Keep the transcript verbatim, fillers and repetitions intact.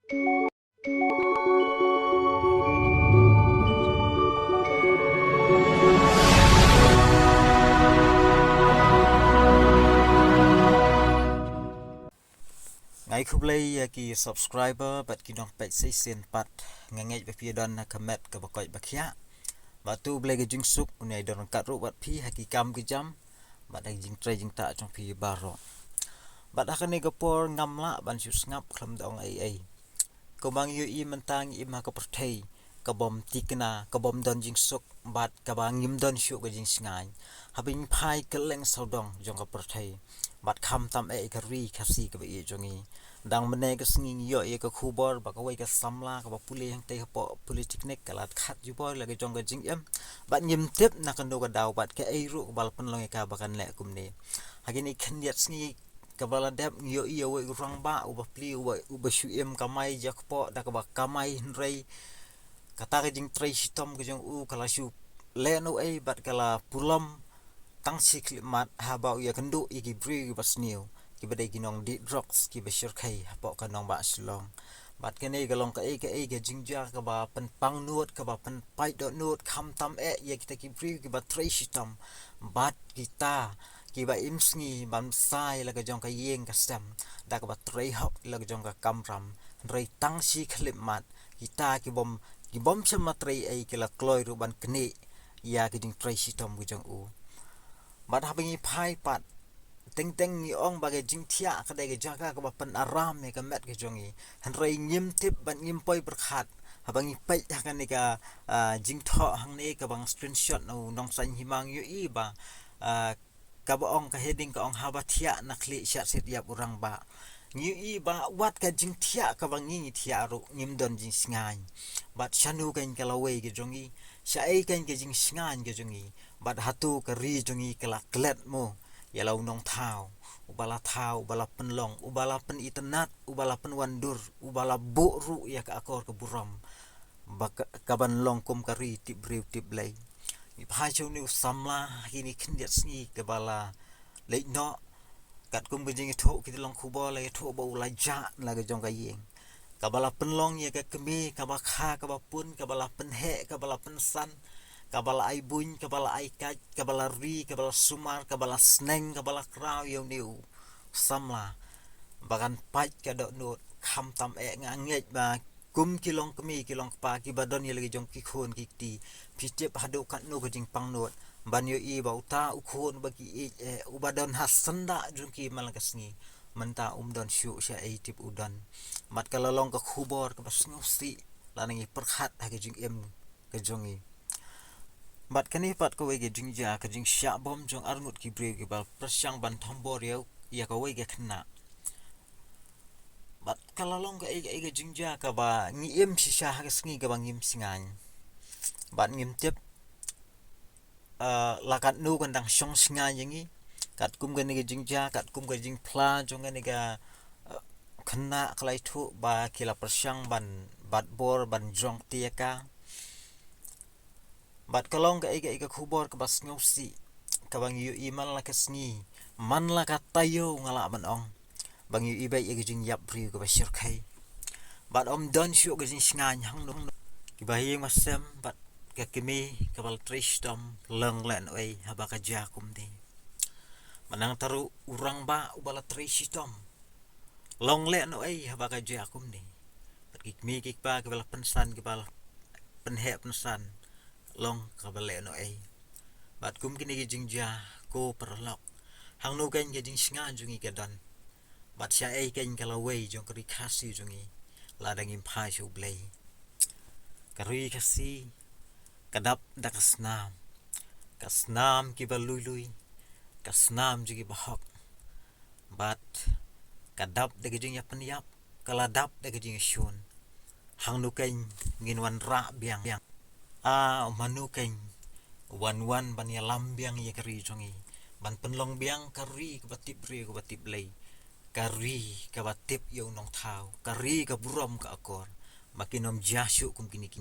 Nga ai khublei ïa ki subscriber bad ki nongpeit shisien pat. Nga ngeit ba phi don ha ka met kaba koit ba khiah. Bad to U Blei ka jingsuk un ïai don ryngkat ruh bad phi ha ki kam ki jam bad ha ki jingtrei jingtah jong phi baroh. Bad ha kane ka por ngam lah ban shu sngap khlem da ong ei ei. Kumba ngi ïohi mynta ngi im ha ka pyrthei ka bym thikna, ka bym don jingsuk bad kaba ngim don shuh ka jingsngaiñ. Haba ngi phai kylleng sawdong jong ka pyrthei bad khamtam eh ka ri Khasi kaba ïeit jong ngi. Dang mynne ka sngi ngi ïoh ïa ka khubor ba kawei ka samla kaba pule hangtei hapoh Polytechnic ka la khat jubor la ka jong ka jingim. Bad ngim tip na kano ka daw bad kaei ruh kaba la pynlong ïa ka ba kan leh kumne. Ha kine khyndiat sngi kaba la dep ngi ïohi ïa uwei u rangbah uba plie uba, uba shu im kamai jakpoh da kaba kamai hynrei kata ka jingtrei shitom ka jong u ka la shu leh noh ei bad ka la pulom tang shi khyllipmat haba u ïakynduh ïa ki briew kiba sniew kiba dei ki nongdih drugs kiba shyrkhei hapoh ka nongbah Shillong. Bad kane ka long kaei kaei ka jingjia kaba pynpang nud kaba pynpait dohnud khamtam eh ïa kita ki briew kiba trei shitom bad kita kiba im sngi ban bsa ïa la ka jong ka ïing ka sem da kaba trei hok ïa la ka jong ka kamram. Hynrei tang shi khyllipmat kita ki bym, ki bym shym la trei ei ki la kloi ruh ban knieh ïa ka jingtrei shitom ka jong u. Bad haba ngi phai pat teng teng ngi ong ba ka jingthiah ka dei ka jaka kaba pynaram ïa ka met ka jong ngi. Hynrei ngim tip bad ngim poi pyrkhat haba ngi peit ha kane ka, ah, jingthoh hangne kaba nga screenshot na u Nongsaiñ Hima ngi ïohi ba, ah, kaba ong ka heading ka ong haba thiah na khlieh shah siat ïap u rangbah. Ngi ïohi ba wat ka jingthiah kaba ngi ngi thiah ruh ngim don jingsngaiñ. Bad shano kein ka lawei ka jong ngi, shaei kein ka jingsngaiñ ka jong ngi. Bad hato ka ri jong ngi ka la klet mo ïa la u nongthaw uba la thaw, uba la pynlong, uba la pynitynnad, uba la pynwandur, uba la buh ruh ïa ka akor ka burom ba ka, kaban long kum ka ri tip briew tip Blei. Ngi phai sha une u samla ha kine khyndiat sngi kaba la leit noh. Katkum ka jingïathuh ki tyllong khubor la ïathuh ba u la jah na la ka jong ka ïing. Kaba la pynlong ïa ka kmie kaba kha kaba pun, kaba la pynheh, kaba la pynsan, kaba la ai buiñ, kaba la ai kait, kaba la ri, kaba la sumar, kaba la sneng, kaba la kraw ïa une u samla ba kan pait ka dohnud. Khamtam eh nga ngeit ba kum ki longkmie ki longkpa kiba don ïa la ki jong ki khun ki kti, phi tip haduh katno ka jingpang nud ban ïohi ba uta u khun ba ki ïeit eh uba don ha syndah jong ki man la ka sngi mynta um don shuh shaei tip u don. Bad ka la long ka khubor kaba sngewsih lada ngi pyrkhat ha ka jingim ka jong ngi. Bad kane pat kawei ka jingjia ka jingshah bom jong arngut ki briew kiba pyrshang ban thombor ïa, ïa kawei ka khynnah. Bad ka la long kaei kaei ka jingjia kaba ngi im shisha ha ka sngi kaba ngim sngew. Bad ngim tip, ah, la katno kan dang shong sngew ïa ngi katkum kane ka jingjia, katkum ka jingphla jong kane ka, ah, khynnah ka la ïathuh ba ki la pyrshang ban bat bor ban jrong kti ïa ka. Bad ka long kaei kaei ka khubor kaba sngewsih kaba ngi ïohi man la ka sngi, man la ka taïew nga lah ban ong. Ba ngi ïohi beit ïa ka jingïap briew kaba shyrkhei. Bad um don shuh ka jingsngewsih hangno hangno. Kiba ha ïing ha sem bad ka kmie kaba la trei shitom long lehnohei haba ka jia kumne. Mynta ruh u rangbah uba la trei shitom long lehnohei haba ka jia kumne. Bad ki kmie ki kpa kiba la pynsan kiba la pynheh pynsan long kaba lehnohei. Bad kum kine ki jingjia ko paralok, hangno kein ka jingsngewsih jong ngi ka don. Bad shaei kein ka lawei jong ka ri Khasi jong ngi lada ngim phai sha U Blei. Ka ri Khasi ka dap da ka snam, ka snam kiba lui lui, ka snam jong kiba hok. Bad ka dap da ka jingïapynïap, ka la dap da ka jingïashun. Hangno kein ngin wanrah biang. A, mano kein wan wan ban ïalam biang ïa ka ri jong ngi, ban pynlong biang ka ri kaba tip briew kaba tip Blei, ka ri kaba tip ïa u nongthaw, ka ri ka burom ka akor. Ba kin ym jia shuh kum kine ki